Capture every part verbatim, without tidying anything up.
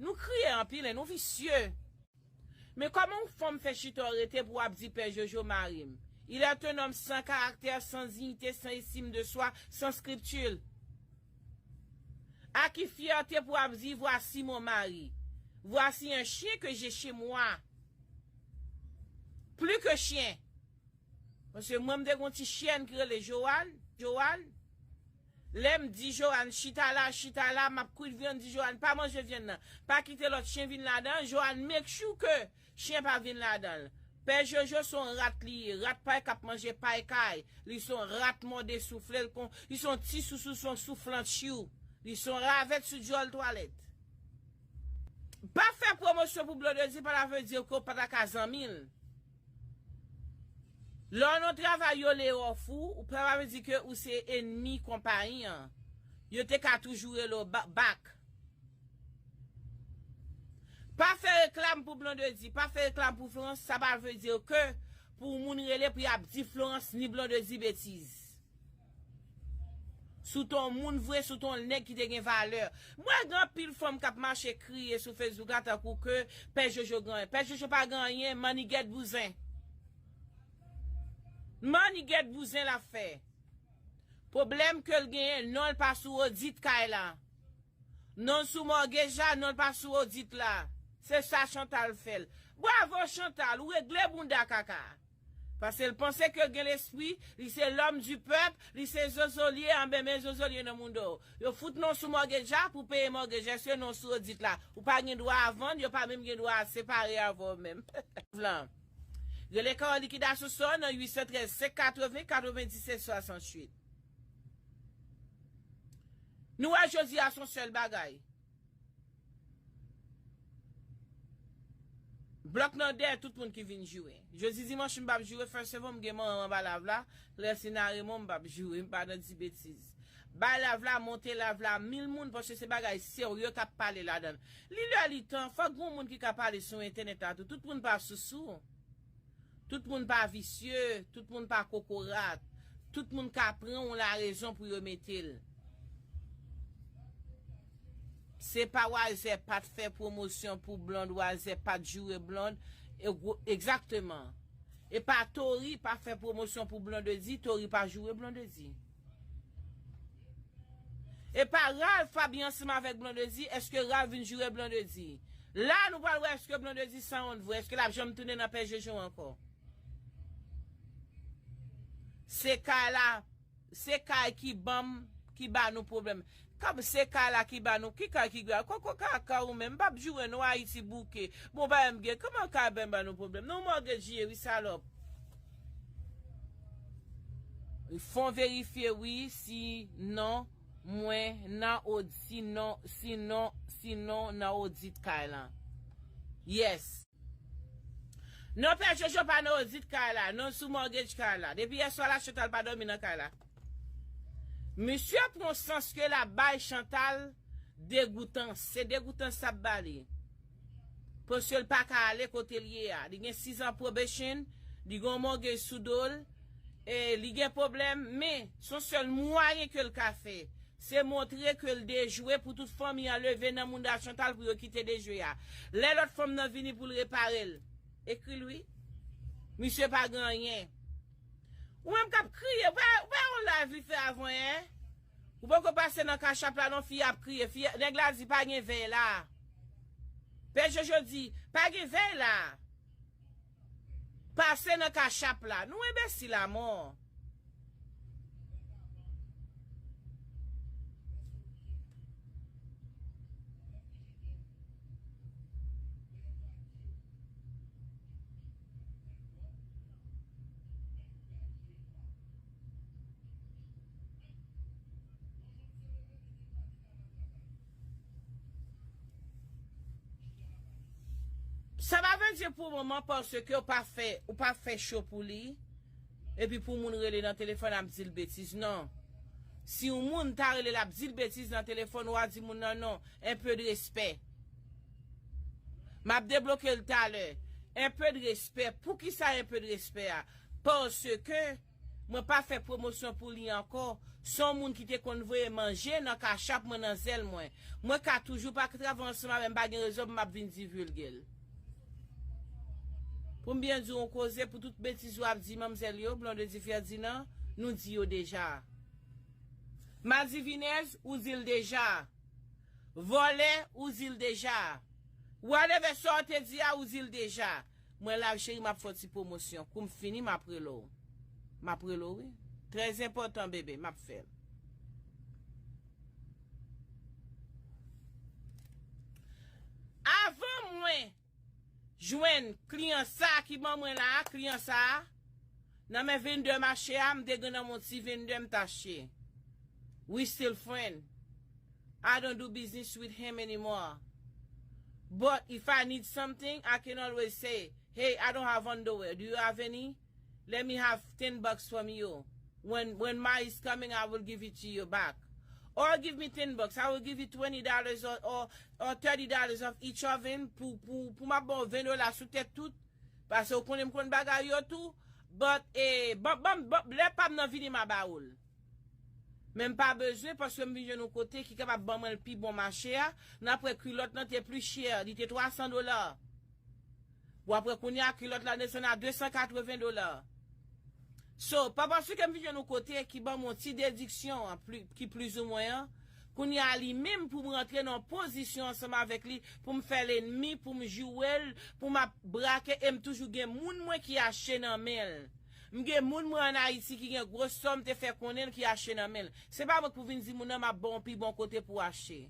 Nou kriye anpil, en, nou visye. Men kòman yon fanm fè chita w rete pou w ap di Pè Jojo mari m? Il est un homme sans caractère, sans dignité, sans estime de soi, sans scrupule. A ki fyète pou w ap di, voici mon mari. Voici un chien que j'ai chez moi. Plis ke chyen. Paske mwen, m te gon ti chyèn ki rele Joanne. Joanne. Lè m di Joanne, chita la, chita la, m ap kwit vyann, di Joanne, pa manje vyann nan. Pa kite lòt chyen vin ladan. Joanne make sure ke chyen pa vin ladan l. Pè Jojo se yon rat li ye. Rat pay k ap manje pay kay. Li se yon rat mòde soufle. L kon, li se yon ti sousou, se yon souflantchiyou. Li se yon ravèt sou dyòl twalèt. Pa fè pwomosyon pou Blondedy, pa la vle di ke w pa ta ka zanmi l. Lè w nan travay yo lay off ou, ou pa vle di ke ou se enmi konpayi an. Yo te ka toujou rele w ba-, back. Pa fè reklam pou Blondedy, pa fè reklam pou Florence, sa pa vle di ke pou moun rele pou y ap di Florence ni Blondedy betiz. Si w te yon moun vre, si w te yon nèg ki te gen valè. M wè gen anpil fanm k ap mache kriye sou Facebook la tankou ke Pè Jojo gen anyen. Pè Jojo pa gen anyen, manniget bouzen. Manniget bouzen l ap fè. Pwoblèm ke l genyen, non l pa sou odit kay la. Non l sou mortgage la, non l pa sou odit la. Se sa Chantal fè l. Bravo Chantal, ou regle bounda kaka. Paske l panse ke l gen lespri, li se l'homme du peuple, li se zozolye, anben men zozolye nan moun do. Yo fout non sou mortgage la pou peye mortgage, èske non sou odit la? Ou pa gen dwa a vann, yo pa menm gen dwa a separe avè w menm. Lan. Rele Kawò Likidasyon sa nan uit san trèz, senk katreven, katrevendiset, swasanntuit. Nou wè jodi a se yon sèl bagay. Blòk nan dèyè tout moun ki vin joure. Jodi dimanch m p ap joure, First of all, m gen manman m anba lav la, Lèsina Remon m p ap joure, m pa nan di betiz. Bay lav la, monte lav la, mil moun, paske se bagay serye k ap pale ladan l. Li lè li tan, fòk gon moun ki ka pale sou entènèt la tou. Tout moun pa sousou. Tout moun pa visye, tout moun pa kokorat. Tout moun ka pran yon larezon pou yo mete l. Se pa Wazè pa t fè pwomosyon pou Blonde, Wazè pa t joure Blonde. E gwo, egzakteman. E pa Tori pa fè pwomosyon pou Blondedy, Tori pa joure Blondedy. E pa Ralph pa byen ansanm avèk Blondedy, èske Ralph vin joure Blondedy? La, nou pral wè èske Blondedy sanwont vre, èske l ap janm tounen nan Pè Jojo ankò? Se kay la, se kay ki ban m, ki ba nou pwoblèm. Kòm se kay la ki ba nou, ki kay ki ba? Koko kaka ou menm, m p ap joure non, Ayiti bouke. Bon, bagay m gen, kòman kay ba m ba nou pwoblèm? Non, mortgage ye, wi, salòp. Fon verifye, wi, si non, mwen nan od-, si non, si non, si non, nan odit kay lan. Yes. Non, Pè Jojo pa nan odit kay la, non sou mortgage kay la. Depi yèswa la, Chantal pa dòmi nan kay la. Misye pran sans ke l ap bay Chantal degoutans. Se degoutans l ap ba li. Paske l pa ka ale kote l ye a. Li gen sizan probation, li gen yon mortgage sou do l, e li gen pwoblèm, men se yon sèl mwayen ke l ka fè. Se montre ke l dejwe pou tout fanmi an leve nan mouda Chantal pou yo kite dejwe a. Lè lòt fanm nan vini pou l repare l, ekri l wi. Misye pa gen anyen. Ou menm k ap kriye, ou pa, ou pa yon live li fè avan yè? Ou poko pase nan Cash App la non, fi ap kriye. Fi, nèg la di pa gen vèy la. Pè Jojo di, pa gen vèy la. Pase nan Cash App la. Nou enbesil amò. Sa pa vle di pou moman paske ou pa fè, ou pa fè cho pou li, epi pou moun rele nan telefòn ap di l betiz, non. Si yon moun ta rele l ap di l betiz nan telefòn, ou a di moun nan non, un peu de respect. M ap debloke l talè. Un peu de respect. Poukisa un peu de respect a? Paske mwen pa fè pwomosyon pou li ankò. Se yon moun ki te konn voye manje nan kachap mwen, nan zèl mwen. Mwen ka toujou pa travay ansanm avè l, m pa gen rezon pou m ap vin divilge l. Pou m byen di w yon koze, pou tout betiz w ap di manmzèl yo, Blondedy Ferdinand, nou di yo deja. Madivinèz, ou di l deja. Vòlè, ou di l deja. Whatever sa w te di a, ou di l deja. Mwen la, cheri, m ap fè yon ti pwomosyon. Kou m fini, m ap rele w. M ap rele w, wi. Trè enpòtan, bebe, m ap fè l. Avan mwen jwenn kliyan sa ki ban mwen la, kliyan sa, nan men vendè mache a, m te gen nan mon ti vendè m t achte. We still friend. I don't do business with him anymore. But if I need something, I can always say, "Hey, I don't have underwear. Do you have any? Let me have ten bucks from you. When when my is coming, I will give it to you back. Or give me ten bucks. I will give you twenty dollars or, or, or thirty dollars of each of them." Pou, pou, pou m ap ba w ven dola sou tèt tout. Paske w konnen m konn bagay yo tou. But, eh, ban, ban, ban, lè pa m nan vini m a ba ou l. Men m pa bezwen paske m vin jwenn yon kote ki kapab ban mwen l pi bon mache a. N ap wè kilòt lan te pli chè, li te twa san dola. Bon, apre kounye a, kilòt la desann a de san katreven dola. So, pa paske m vin jwenn yon kote ki ban m yon ti dediksyon an, pli, ki plizoumwen an, kounye a li menm pou m rantre nan pozisyon ansanm avèk li, pou m fè l enmi, pou m joure l, pou m ap brake, e m toujou gen moun mwen ki achte nan men l. M gen moun mwen ann Ayiti ki gen gwo sòm te fè konnen l ki achte nan men l. Se pa mwen k pou vin di moun nan m ap ba w yon pi bon kote pou w achte.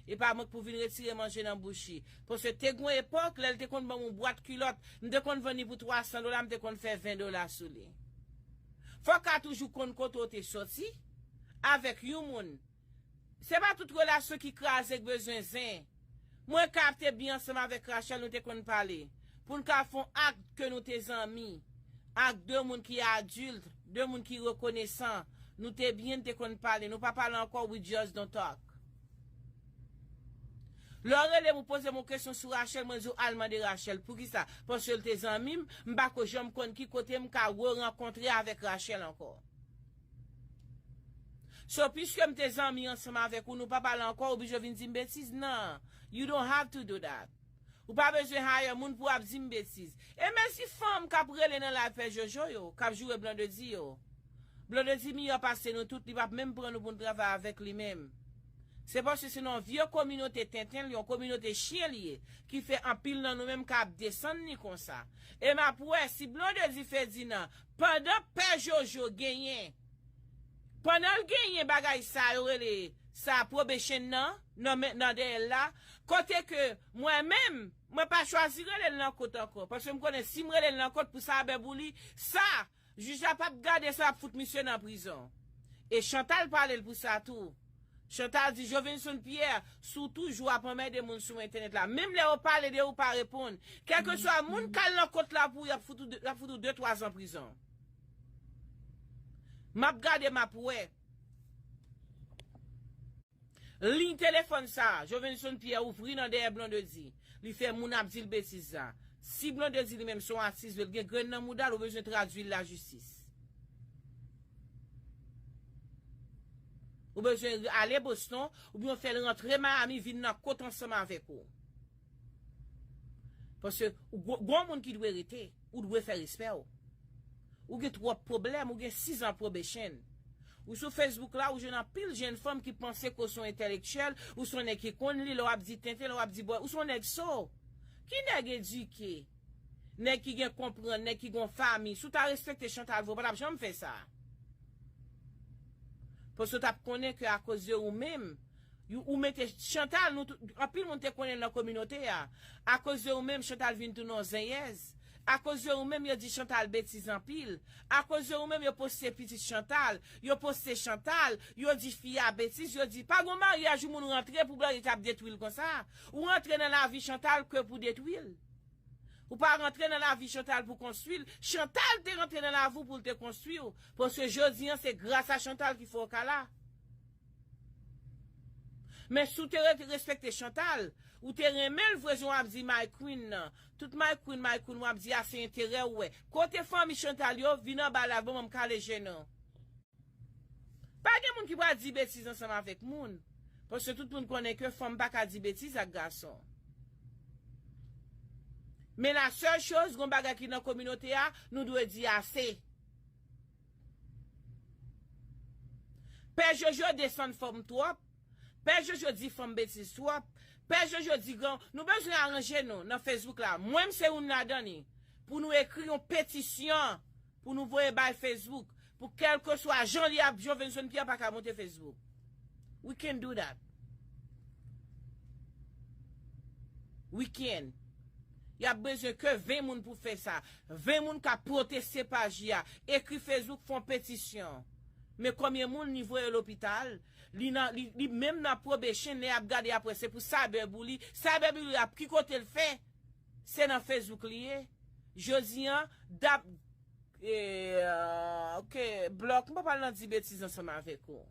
E pa mwen k pou vin retire manje nan bouch li. Paske te gen yon epòk, lè l te konn ban m yon bwat kilòt, m te konn vann li pou twa san dola, m te konn fè ven dola sou li. Fò w ka toujou konn kote w te sòti avèk yon moun. Se pa tout relasyon ki kraze k bezwen zen. Mwen ka te byen ansanm avèk Rachel, nou te konn pale. Pou n ka fè yon ak ke nou te zanmi. Ak de moun ki adilt, de moun ki rekonesan. Nou te byen, n te konn pale. Nou pa pale ankò, we just don't talk. Lè w rele m, ou poze m yon kesyon sou Rachel, mwen di w al mande Rachel. Poukisa? Paske l te zanmi m, m pa ko janm konn ki kote m ka re-rankontre avèk Rachel ankò. So, piske m te zanmi ansanm avèk ou, nou pa pale ankò, ou oblije vin di m betiz? Non. You don't have to do that. Ou pa bezwen hire moun pou ap di m betiz. E mèsi fanm k ap rele nan live Pè Jojo yo, k ap joure Blondedy yo. Blondedy miyò pase nou tout, li p ap menm pran nou pou n travay avèk li menm. Se paske se nan yon vye kominote tenten, yon kominote chen li ye, ki fè anpil nan nou menm ka ap desann li konsa. E m ap wè si Blondedy Ferdinand, pandan Pè Jojo genyen, pandan l genyen bagay sa yo rele sa probation nan, nan men, nan dèyè l la, kote ke mwen menm, mwen pa chwazi rele l nan kot ankò, paske m konnen si m rele l nan kot pou sa bèbouli, sa, jij la p ap gade sa, l ap fout misye nan prizon. E Chantal pale l pou sa tou. Chantal di, Jovenson Pierre, si w toujou ap anmède moun sou entènèt la, menm lè yo pale de ou, pa reponn. Kèlkeswa moun k al nan kot la pou ou, y ap fout ou de, y ap fout ou de, twa zan prizon. M ap gade, m ap wè. Liy telefòn sa a, Jovenson Pierre ouvri nan dèyè Blondedy. Li fè moun ap di l betiz sa. Si Blondedy li menm se yon atis vre, l gen grenn nan mouda l, ou bezwen tradui l lajistis. Ou bezwen ale Boston, oubyen w fè l rantre Miami, vin nan kot ansanm avèk ou. Paske ou gwo, gwo moun ki dwe rete, ou dwe fè respè w. Ou gen twòp pwoblèm, ou gen sizan probation. Ou sou Facebook la, ou jwenn anpil jenn fanm ki panse ke w se yon entèlektyèl, ou se yon nèg ki konn li, lè w ap di tenten, lè w ap di bò, ou se yon nèg so. Ki nèg edike? Nèg ki gen konprann, nèg ki gon fanmi. Si w ta respekte Chantal vre, w pa t ap janm fè sa. Paske w t ap konnen ke akoz de ou menm, ou, ou mete Chantal, nou tout, anpil moun te konnen l nan kominote a. Akoz de ou menm, Chantal vin tounen yon zenyèz. Akoz de ou menm, yo di Chantal betiz anpil. Akoz de ou menm, yo poste pitit Chantal. Yo poste Chantal. Yo di fi a betiz. Yo di, pa gon maryaj yon moun rantre pou Blondedy t ap detwi l konsa. Ou rantre nan lavi Chantal ke pou detwi l. Ou pa rantre nan lavi Chantal pou konstwi l. Chantal te rantre nan lavi w pou l te konstwi w. Paske jodi an, se gras a Chantal ki fè w ka la. Men si w te re-, respekte Chantal, ou te renmen l vre jan w ap di My Queen nan. Tout My Queen, My Queen w ap di a se enterè w wè. Kote fanmi Chantal yo, vin anba la, ban m kale je nou. Pa gen moun ki pral di betiz ansanm avèk moun. Paske tout moun konnen ke fanm pa ka di betiz ak gason. Men la sèl choz, gon bagay ki nan kominote a, nou dwe di ase. Pè Jojo desann fanm twòp. Pè Jojo di fanm betiz twòp. Pè Jojo di gran, nou bezwen aranje nou nan Facebook la. Mwen, m se youn ladan li. Pou nou ekri yon petisyon, pou nou voye bay Facebook. Pou kèlkeswa jan li ap Jovenson Pierre pa ka monte Facebook. We can do that. We can. Y ap bezwen ke ven moun pou fè sa. Ven moun ka pwoteste paj li a. Ekri Facebook, fè yon petisyon. Men konbyen moun li voye lopital? Li nan, li, li menm nan probation, lè y ap gade apre, se pou cyberbully. Cyberbully ap ki kote l fè? Se nan Facebook li ye. Jodi an, dap, e, ok, blòk, m pa pral nan di betiz ansanm avèk ou.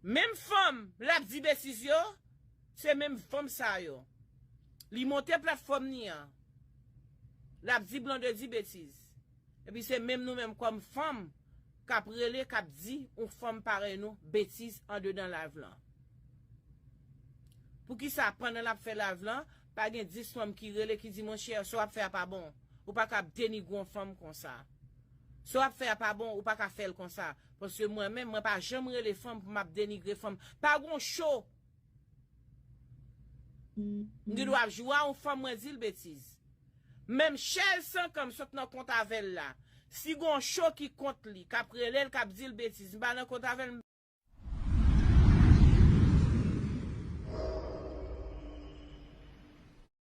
Menm fanm, l ap di betiz yo, se menm fanm sa yo. Li monte platfòm li an. L ap di Blondedy betiz. Epi se menm nou menm kòm fanm k ap rele, k ap di yon fanm parèy nou betiz andedan live lan. Poukisa pandan l ap fè live lan, pa gen dis fanm ki rele, ki di, monchè, sa w ap fè a pa bon. Ou pa ka ap denigre yon fanm konsa. Sa w ap fè a pa bon, ou pa ka fè l konsa. Paske mwen menm, mwen pa janm rele fanm pou m ap denigre fanm. Pa gon cho. M gen dwa ap jwe a yon fanm, mwen di l betiz. Menm Shell Sankan, m sot nan kont avè l la. Si gon cho ki kont li, k ap rele l, k ap di l betiz, m pa nan kont avè l, m